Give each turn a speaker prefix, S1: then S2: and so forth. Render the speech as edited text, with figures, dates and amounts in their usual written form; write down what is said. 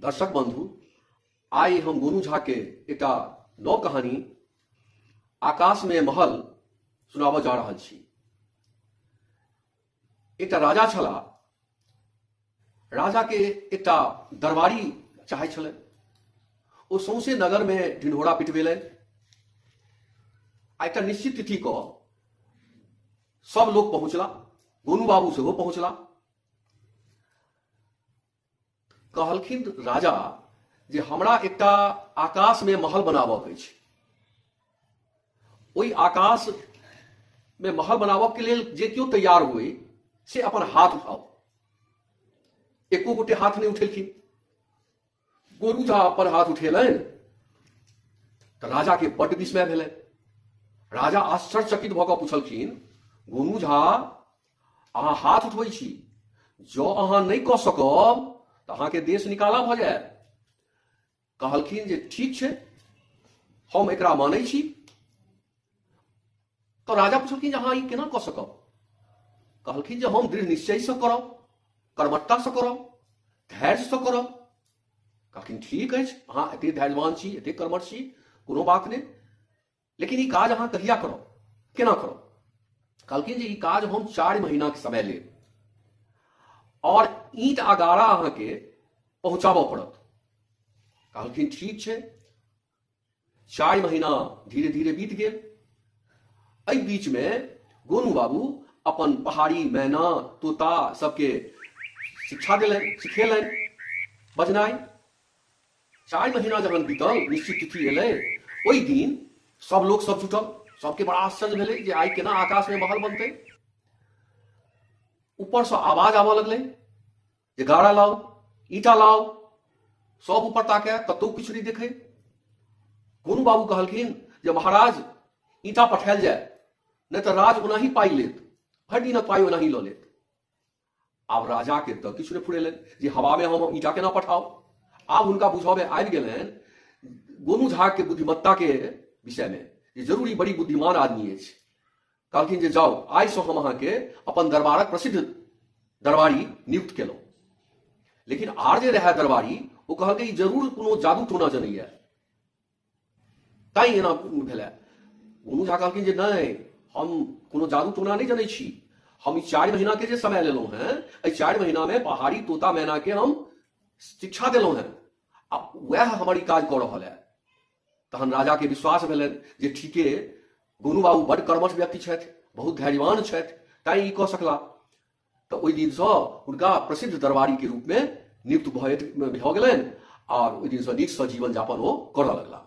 S1: दर्शक बंधु, आइ हम गोनू झा के एकटा नव कहानी आकाश में महल सुनाबऽ जा रहल छी। एकटा राजा छलाह। राजा के एकटा दरबारी चाहै छलनि। ओ सौंसे नगर में ढिढोरा पिटबेलनि आ एकटा निश्चित तिथि कऽ सब लोक पहुँचला। गोनू बाबू सेहो पहुँचला। कहलखिन राजा जे हमरा एकटा आकाश में महल बनाबऽ के अछि। ओहि आकाश में महल बनाबऽ के लेल जे केओ तैयार हुए से अपन हाथ उठाओ। एको गोटे हाथ नहि उठेलखिन। गोनू झा अपन हाथ उठेलनि तऽ राजा के बड्ड विस्मय भेलनि। राजा आश्चर्यचकित भऽ कऽ पुछलखिन, गोनू झा, अहाँ हाथ उठबै छी, जँ अहाँ नहि कऽ सकब तऽ अहाँके देश निकाला भऽ जायत। कहलखिन जे ठीक छै, हम एकरा मानै छी। तऽ राजा पुछलखिन जे अहाँ ई केना कऽ सकब? कहलखिन जे हम दृढ़ निश्चयसँ करब, कर्मठतासँ करब, धैर्यसँ करब। कहलखिन ठीक अछि, अहाँ एतेक धैर्यवान छी, एतेक कर्मठ छी, कोनो बात नहि, लेकिन ई काज अहाँ कहिया करब, केना करब? कहलखिन जे ई काज हम 4 महीनाके समय लेब और ईंट आ गारा अहाँके पहुंचाबऽ पड़त। कहलखिन ठीक छै। 4 महीना धीरे धीरे बीत गेल। एहि बीच में गोनू बाबू अपन पहाड़ी मैना तोता सबके शिक्षा देलनि, सिखेलनि बजनाइ। 4 महीना जखन बीतल, निश्चित तिथि एलै, ओहि दिन सब लोक सब जुटल। सबके बड़ा आश्चर्य भेलै जे आइ केना आकाश में महल बनतै। ऊपर से आवाज आबऽ लगलै जे गाड़ा लाउ, ईंटा लाउ। सब ऊपर ताके, कतौ किछु नहि देखै। गोनू बाबू कहलखिन जे महाराज, ईंटा पठायल जाय, नहि तऽ राज ओनाही पाइ लेत, भरि दिनक पाइ ओनाही लऽ लेत। आब राजा के तऽ किछु नहि फुरेलनि जे हवा में हम ईंटा केना पठाउ। आब हुनका बुझऽ में आबि गेलनि गोनू झा के बुद्धिमत्ता के विषय में जे जरूरी बड़ी बुद्धिमान आदमी अछि। कहलखिन जे जाउ, आइसँ हम अहाँके अपन दरबारक प्रसिद्ध दरबारी नियुक्त केलहुँ। लेकिन आर जे रहए दरबारी, ओ कहलकै ई जरूर कोनो जादू टोना जनैया, ताहि एना भेलै। गोनू झा कहलखिन जे नहि, हम कोनो जादू टोना नहि जनै छी। हम ई 4 महीना के जे समय लेलहुँ हेँ, एहि 4 महीना में पहाड़ी तोता मैना के हम शिक्षा देलहुँ हेँ आ वएह हमर ई काज कऽ रहल है। तहन राजा के विश्वास भेलनि जे ठीके गोनू बाबू बड्ड कर्मठ व्यक्ति छथि, बहुत धैर्यवान छथि, तैं ई कऽ सकला। तऽ ओहि दिनसँ हुनका प्रसिद्ध दरबारी के रूप में नियुक्त भऽ गेलनि और ओहि दिनसँ नीकसँ जीवन यापन ओ करऽ लगला।